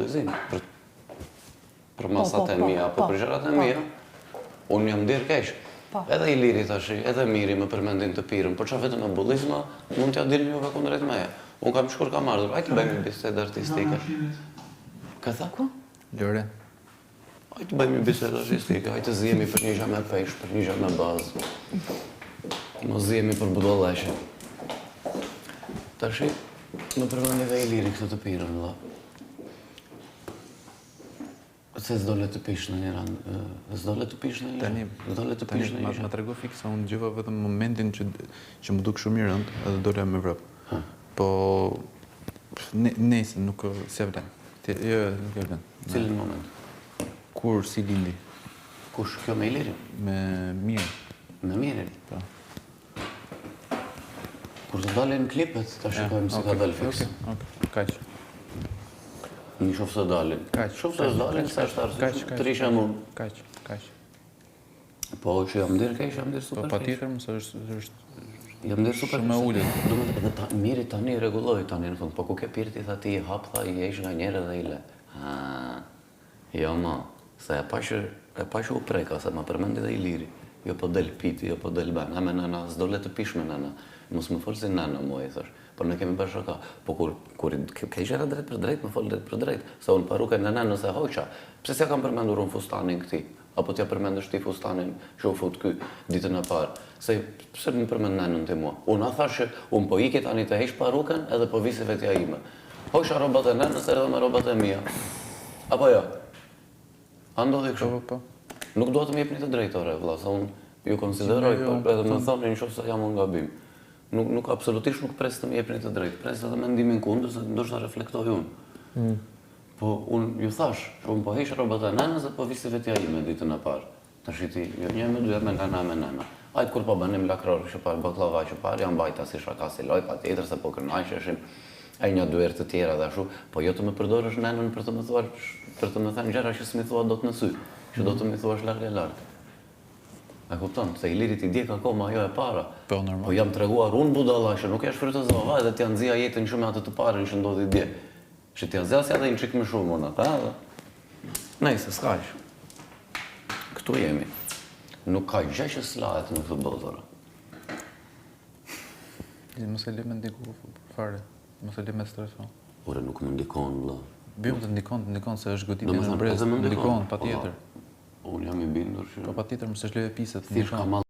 poezinë, për për po, masat po, e po, mia, apo për gjërat e mia. Unë jam ndier keq. Edhe Iliri tash, edhe Miri më përmendin të pirën, por ça vetëm me bullizma mund t'ja dilni juve kundrejt meje. Unë kam shkuar kam ardhur, hajt të bëjmë një bisedë artistike. Kë tha? Ku? Lore. Hajt të bëjmë një bisedë artistike, hajt të zihemi për një gjë me peshë, për një gjë me bazë. Mos zihemi për budallaqe. Tashi, më përmendi dhe Iliri këtë të pirën, vëlla. Se s'dole të pish në një rand, s'dole të pish në një Tani, s'dole të pish në një gjë. Ma trego fiks, se unë dëgjova vetëm momentin që që m'u duk shumë i rëndë edhe dola me vrap. Po ne, nejse, nuk s'ia vlen. Ti, jo, jo, nuk e vlen. Cilin moment? Kur si lindi? Kush kjo me Ilirin? Me Mirin. Me Mirin? Po. Kur të dalin klipet, ta shikojmë si ka dalë fiks. Okej, okej, kaq. Në qoftë se dalin. Kaq. Qoftë se dalin, sa është arsye. Kaq, Të risha mund. Kaq, kaq. Po, që jam ndier keq, jam ndier super Po, keq. patjetër, mos është është Jam ndier super shumë e ulët. Do të edhe ta, Miri tani rregulloi tani në fund, po ku ke pirë ti tha ti i hap tha i heq nga njëra dhe i le. Ha. Jo mo, se e pa që e pa që u preka se ma përmendi dhe Iliri. Jo po del pi ti, jo po del ben. Ha me nëna, s'dole të pish me nëna. Mos më fol si nëna mua i thash. Po ne kemi bërë shaka. Po kur kur ke gjëra drejt për drejt, më fol drejt për drejt. Se unë parukën e nënës e hoqa. Pse s'ja kam përmendur unë fustanin këtij? Apo t'ja përmendësh ti fustanin që u fut ky ditën e parë? Se pse më përmend nënën ti mua? Unë a thash që unë po iki tani të heq parukën edhe po vi si vetja ime. Hoqa rrobat e nënës erdha me rrobat e mia. Apo jo? A ndodhi kështu? Po, po, po. Nuk dua të më jepni të drejtë ore vëlla, se unë ju konsideroj, jo, po edhe më thoni në qoftë se jam unë gabim. Nuk nuk absolutisht nuk pres të më jepni të drejtë, pres edhe mendimin kundër se ndoshta reflektoj unë. Mm. Po unë ju thash, që unë po heq rrobat e nënës dhe po vi si vetja ime ditën e parë. Tashi ti, jo një me dy me nëna me nëna. Ajt kur po bënim lakror që parë, bakllava që parë, jam bajta si shaka si loj, patjetër se po kënaqeshim, e një dy herë të tjera dhe ashtu, po jo të më përdorësh nënën për të më thuar, për të më thënë gjëra që s'm'i thua dot në sy, që do të m'i thuash larg e larg. E kupton, se Ilirit i djeg akoma ajo e para. Po, normal. Po jam treguar unë budalla që nuk e shfrytëzova edhe t'ia nxija jetën që me atë të parën që ndodhi dje. Që t'ia zgjasja edhe një çik më shumë unë ata edhe. Nejse, s'ka gjë. Këtu jemi. Nuk ka gjë që s'lahet në këtë botë, ore. Mos e le me ndiku fare, mos e le me stresu. Ore, nuk më ndikon, vëlla. Bim të ndikon, të ndikon se është goditje në brez, të ndikon, patjetër. Unë jam i bindur që... Po patjetër, mos është lojë e pisët, të ndikon.